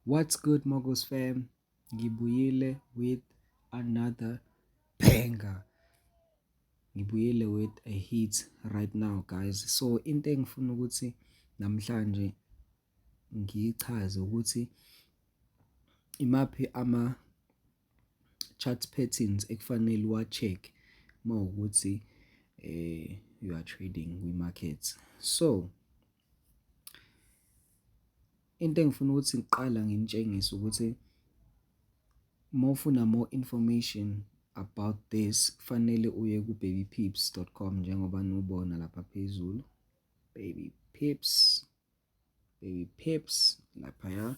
What's good, Mogos fam? Ngibuyile with another banger. Ngibuyile with a hit right now, guys. So into engifuna ukuthi namhlanje ngiyichaze ukuthi imaphi ama chart patterns ekufanele uwa-check mawukuthi you are trading kwi-markets. So into engifuna ukuthi ngiqala nginitshengise ukuthi mawufuna more information about this, kufanele uye ku-babypips.com, njengoba nubona lapha phezulu, baby pips, baby pips laphaya,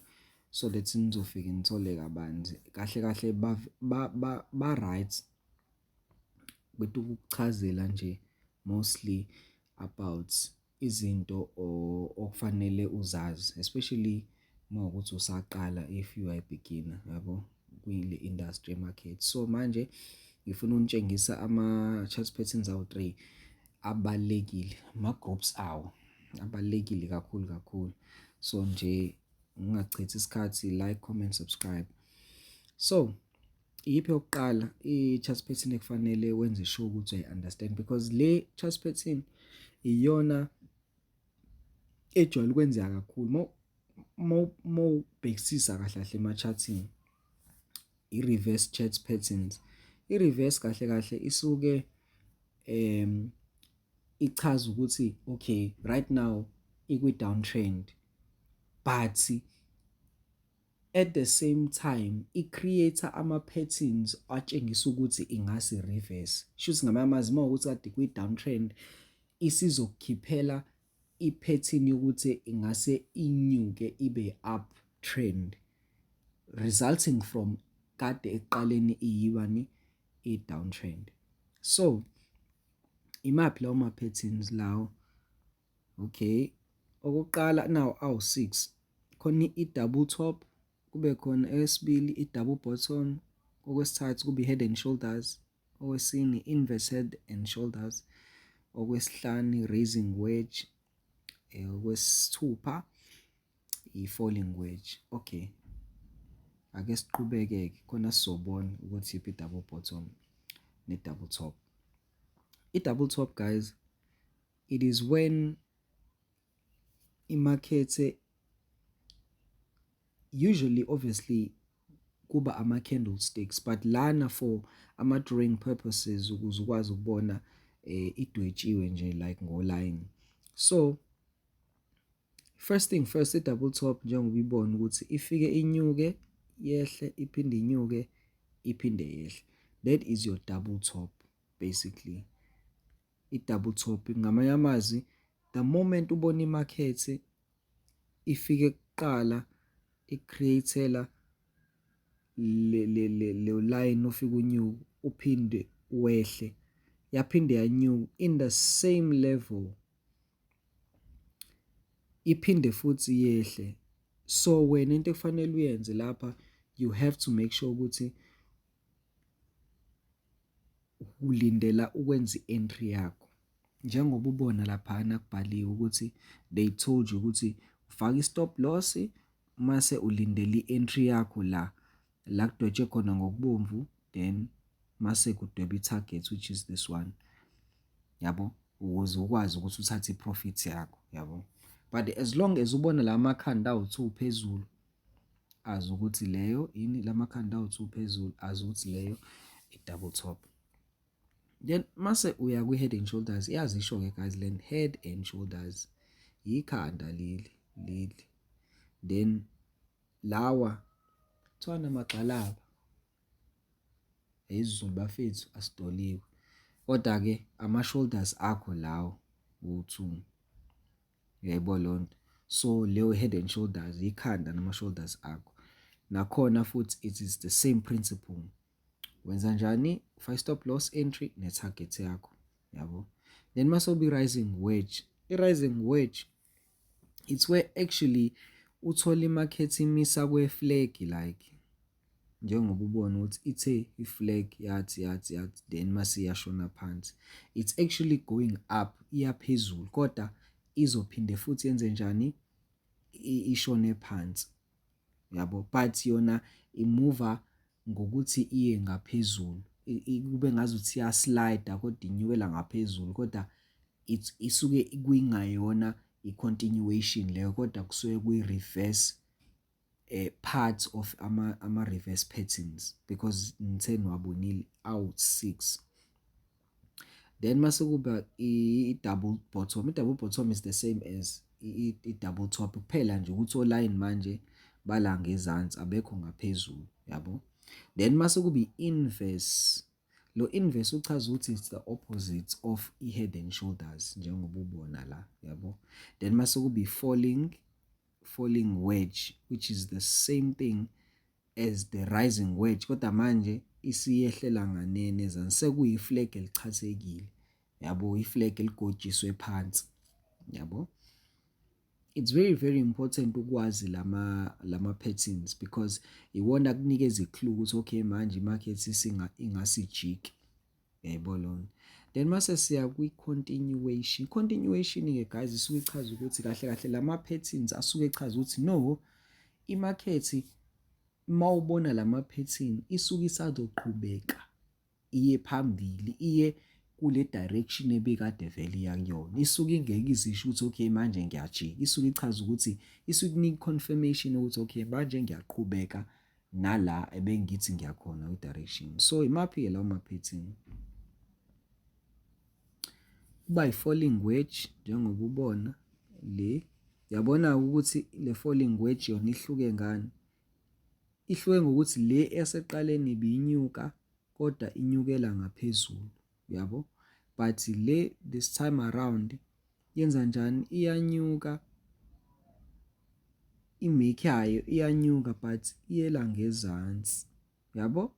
so that nizofike nithole kabanzi. Kahle kahle ba right bethi ukukuchazela nje mostly about izinto okufanele uzazi, especially mawukuthi usaqala, if you are a beginner, yabo, kule industry market. So manje ngifuna ukunitshengisa ama-chart patterns awu-3 abalulekile, ama-groups awo abalulekile kakhulu kakhulu. So nje ngingachithi isikhathi, like, comment, subscribe. So iyiphi yokuqala i-chart pattern ekufanele wenze sure ukuthi uyayi-understand? Because le chart pattern iyona ejwayele ukwenzeka kakhulu mawubhekisisa kahle kahle ema-chartini, i-reverse chart patterns. I-reverse kahle kahle isuke ichaza ukuthi, okay, right now ikwi-downtrend, but at the same time i-create ama-patterns atshengisa ukuthi ingase reverse. Shuthi ngamanye amazwi, uma ukuthi kade kwi-downtrend, isizokukhiphela i-pattern yokuthi ingase inyuke ibe up trend, resulting from kade ekuqaleni iyibani, i-downtrend. So imaphi lawo ma-patterns lawo? Okay, okokuqala nawo awu-6. Khona i-double top, kube khona eyesibili i-double bottom, okwesithathu kube i-head and shoulders, okwesine inverse head and shoulders, okwesihlanu rising wedge, okwesithupha i-falling wedge. Okay, ake siqhubeke-ke khona sizobona ukuthi iphi i-double bottom ne-double top. I-double top, guys, it is when imakethe usually, obviously, kuba ama-candlesticks, but lana for ama-drawing purposes, ukuze ukwazi ukubona, idwetshiwe nje like ngo-line. So first thing first, i-double top, njengoba ibona ukuthi ifike inyuke, yehle, iphinde inyuke, iphinde yehle, that is your double top. Basically, i-double top, ngamanye amazwi, the moment ubona imakethe ifike kuqala i-create-ela le line, ufike unyuka, uphinde wehle, yaphinde yanyuka in the same level, iphinde futhi yehle. So wena into ekufanele uyenze lapha, you have to make sure ukuthi ulindela ukwenza i-entry yakho, njengoba ubona laphana kubhaliwe ukuthi they told you ukuthi ufaka i-stop loss, mase ulindele i-entry yakho la la kudwetshwe khona ngokubomvu, then mase kudweba i-target, which is this one, yabo, ukuze ukwazi ukuthi uthathe i-profit yakho, yabo. But as long as ubona la makhanda awu-2 phezulu, azi ukuthi leyo ini. La makhanda awu-2 phezulu, azi ukuthi leyo i-double top. Then mase uya kwi-head and shoulders. Iyazisho-ke, guys, le head and shoulders, ikhanda leli leli, then lawa kuthiwa namagxalaba isiZulu, bafethu, asidoliwe, kodwa-ke ama-shoulders akho lawo wu-two, uyayibona leyo nto? So leyo head and shoulders, ikhanda nama-shoulders akho. Nakhona futhi it is the same principle. Wenza njani? Ufaka i-stop loss, entry ne-target yakho, yabo. Then mase uba i-rising wedge. I-rising wedge, it's where actually uthola imakethe imisa kwe-flag, like njengoba ubona ukuthi ithe i-flag yathi yathi yathi, then mase iyashona phansi. It's actually going up, iya phezulu, kodwa izophinde futhi yenze njani? Ishone phansi. yabo, but yona imuva ngokuthi iye ngaphezulu, kube ngazuthi iya-slide kodwa inyukela ngaphezulu, kodwa isuke kuyingayona i-continuation leyo, kodwa kusuke kuyi-reverse part of ama-reverse patterns, because ngithe niwabonile awu-6. Then mase kuba i-double bottom. I-double bottom is the same as i-double top, kuphela nje ukuthi o-line manje bala ngezansi, abekho ngaphezulu, yabo. Then mase kuba i-inverse. Lo inverse uchaza ukuthi it's the opposite of i-head and shoulders, njengoba ubona la, yabo. Then mase kuba i-falling wedge, which is the same thing as the rising wedge, kodwa manje isiyehlela nganene ezansi, sekuyi-flag elichathekile, yabo, i-flag eligotshiswe phansi, yabo. It's very, very important ukwazi lama patterns, because iwona kunikeza i-clue ukuthi okay, manje i-market isinga ingasijiki, yayibona lona. Then mase siya kwi-continuation. Continuation-ke guys, isuke ichaza ukuthi kahle kahle lama patterns asuke echaza ukuthi no, i-market mawubona lama pattern isuke isazoqhubeka iye phambili, iye kule direction ebekade vele iya kuyona. Isuke ingeke izisho ukuthi okay, manje ngiyajika. Isuke ichaza ukuthi isuke kunika confirmation ukuthi okay, manje ngiyaqhubeka nala ebengithi ngiyakhona kwi-direction. So imaphi-ke lawo ma-pattern? Kuba i-falling wedge, njengoba ubona le. Yabona ukuthi le falling wedge yona ihluke ngani? Ihluke ngokuthi le eseqaleni ibinyuka, kodwa inyukela ngaphezulu, yabo, but le this time around yenza njani? Iyanyuka, i-make yayo iyanyuka, but iyela ngezansi, yabo.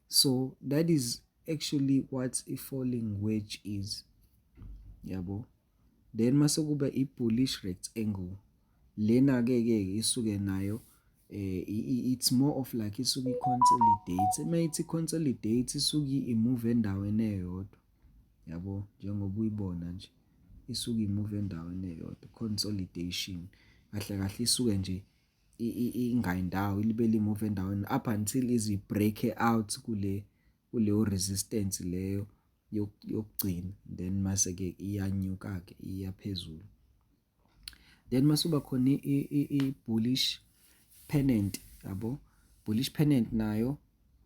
So that is actually what a falling wedge is, yabo. Then mase kuba i-bullish rectangle. Lena ke ke isuke nayo it's more of like isuke i-consolidate. Mayithi consolidate, isuke i-move endaweni eyodwa, yabo, njengoba uyibona nje, isuke i-move endaweni eyodwa. Consolidation kahle kahle isuke nje ingayindawo, libe li-move endaweni up until izi break out kule kuleyo resistance leyo yokugcina, then mase ke iyanyuka ke, iya phezulu. Then masuba khona i-bullish pennant, yabo. Bullish pennant nayo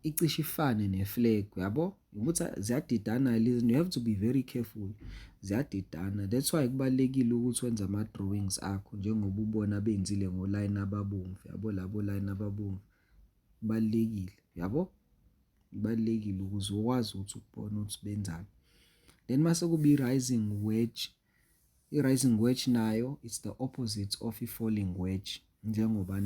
icishe ifane ne-flag, yabo, ukuthi ziyadidana lezi. You have to be very careful, ziyadidana. That's why kubalulekile ukuthi wenze ama-drawings akho, njengoba ubona benzile ngolayini ababomvu, yabo. Labo line ababomvu kubalulekile, yabo, kubalulekile ukuze ukwazi ukuthi ukubone ukuthi benzani. Then mase kuba i-rising wedge. I-rising wedge nayo, it's the opposite of i-falling wedge, njengoba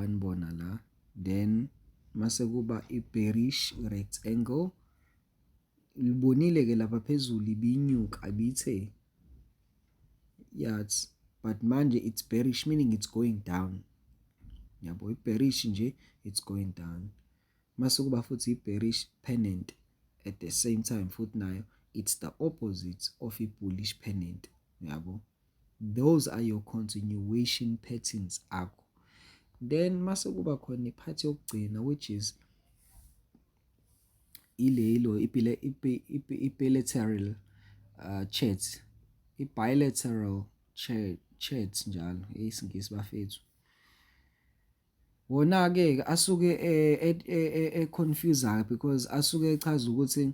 nibona la. Then mase kuba i-bearish rectangle. Libonile ke lapha phezulu ibinyuka, ibithe yathi, but manje it's bearish, meaning it's going down, yabo. I-bearish nje, it's going down. Mase kuba futhi i-bearish pennant at the same time futhi nayo, it's the opposite of i-bullish pennant, yabo. Those are your continuation patterns akho. Then mase kuba khona i-part yokugcina, which is ilelo i-bilateral chart, i-bilateral chart njalo isiNgisi bafethu. Wona-ke asuke e-confuse because asuke echaza ukuthi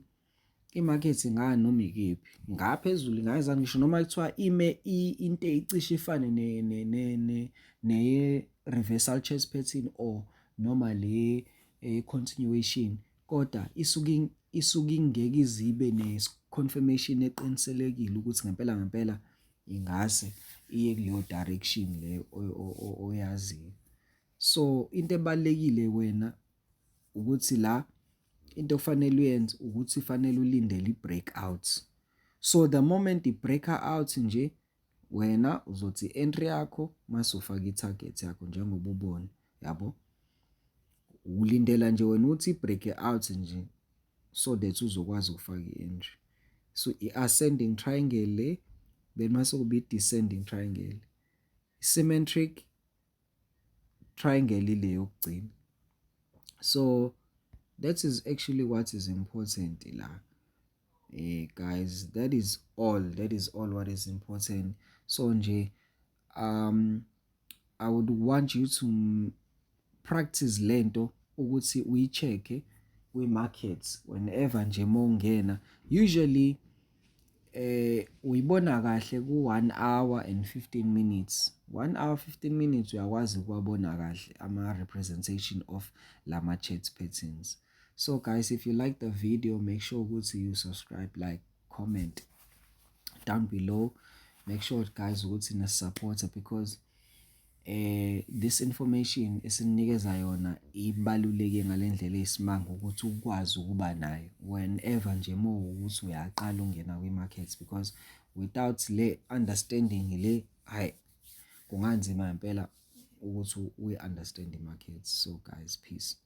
i-market ingaya noma ikephi, ngaphezulu, ingayeza, ngisho noma kuthiwa ime into ecishe ifane ne neye-reversal chart pattern or noma le continuation, kodwa isuke ingeke izibe ne-confirmation eqiniselekile ukuthi ngempela ngempela ingase iye kuleyo direction leyo oyaziyo. So into ebalulekile wena ukuthi la into ofanele uyenze ukuthi fanele ulindele i-breakout. So the moment i-break out nje, wena uzothi entry yakho, mase ufaka i-target yakho, njengoba ubona, yabo. Ulindela nje wena ukuthi i-break out nje so that uzokwazi ukufaka i-entry. So i-ascending triangle le, then mase kuba i-descending triangle. Symmetric triangle ile yokugcina. So that is actually what is important la, guys. That is all, that is all what is important. So nje I would want you to practice lento ukuthi uyi-check kwi-markets whenever nje mawungena. Usually uyibona kahle ku 1 hour and 15 minutes, 1 hour 15 minutes, uyakwazi ukuwabona kahle ama representation of lama chart patterns. So guys, if you like the video, make sure ukuthi you subscribe, like, comment down below. Make sure, guys, ukuthi na-support because this information esinikeza yona ibaluleke ngalendlela eyisimanga ukuthi ukwazi ukuba nayo whenever nje mawukuthi uyaqala ungena kwi-markets, because without le understanding le, hayi, kunganzima impela ukuthi uyi-understand i-markets. So guys, peace.